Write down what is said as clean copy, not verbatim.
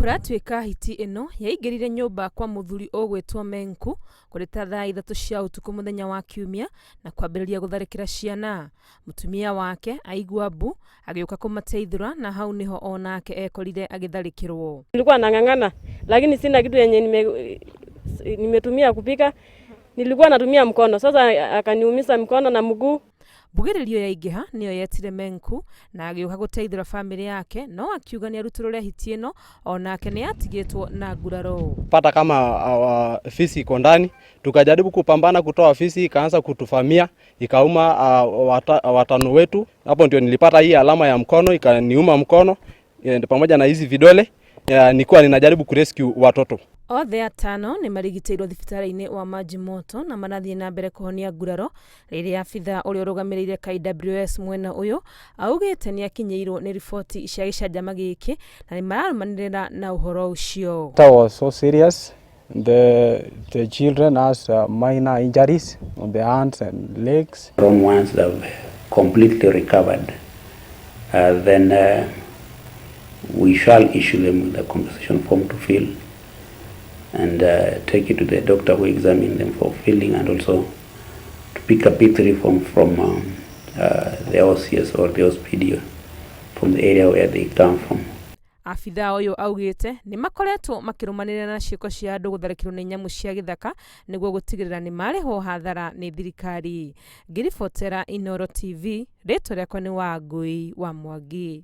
Kũratuĩka hiti ĩno yaingĩrire nyũmba kwa mũthuri ũgwĩtwo Menku kũrĩ ta thaa 3 cia ũtukũ mũthenya wa Kiumia na kwambĩrĩria gũtharĩkĩra ciana. Mũtumia wake aigua mbu agĩũka kũmateithũra na hau nĩho onake ekorire agĩtharĩkĩrwo. Nilikuwa nang'ang'ana lakini sina kitu yenye nimetumia kupika. Nilikuwa natumia mkono, sasa akaniumiza mkono na mguu. Mbugĩrĩrio yaingĩha nĩyo yetire Menku na agĩũka gũteithũra bamĩrĩ yake no akiuga nĩarutũrũre hiti ĩno onake nĩatigĩtwo na nguraro. Pata kama fisi iko ndani, tukajaribu kupambana kutoa fisi, ikaanza kutuvamia, ikauma watano wetu. Hapo ndio nilipata hii alama ya mkono, ikaniuma mkono pamoja na hizi vidole, nilikuwa ninajaribu kurescue watoto. Othe atano nĩ marigitĩirwo thibitarĩ-inĩ wa Maji Moto na marathiĩ na mbere kũhonia nguraro rĩrĩa abithaa ũrĩa ũrũgamĩrĩire KWS mwena ũyũ augĩte nĩ akinyĩirwo nĩ riboti cia gĩcanjama gĩkĩ na nĩ mararũmanĩrĩra na ũhoro ũcio. That was so serious. The children has minor injuries on the hands and legs. From ones that have completely recovered, then we shall issue them with a compensation form to fill and take it to the doctor who examined them for filling, and also to pick a P3 form from the OCS or the OSPD from the area where they come from. Abithaa ũyũ augĩte nĩ makoretwo makĩrũmanĩrĩra na ciĩko cia andũ gũtharĩkĩrwo nĩ nyamũ cia gĩthaka nĩguo gũtigĩrĩra nĩ marĩhwo hathara nĩ thirikari. Ngĩribotera Inooro TV, rĩtwa rĩakwa nĩ Wangũi wa Mwangi.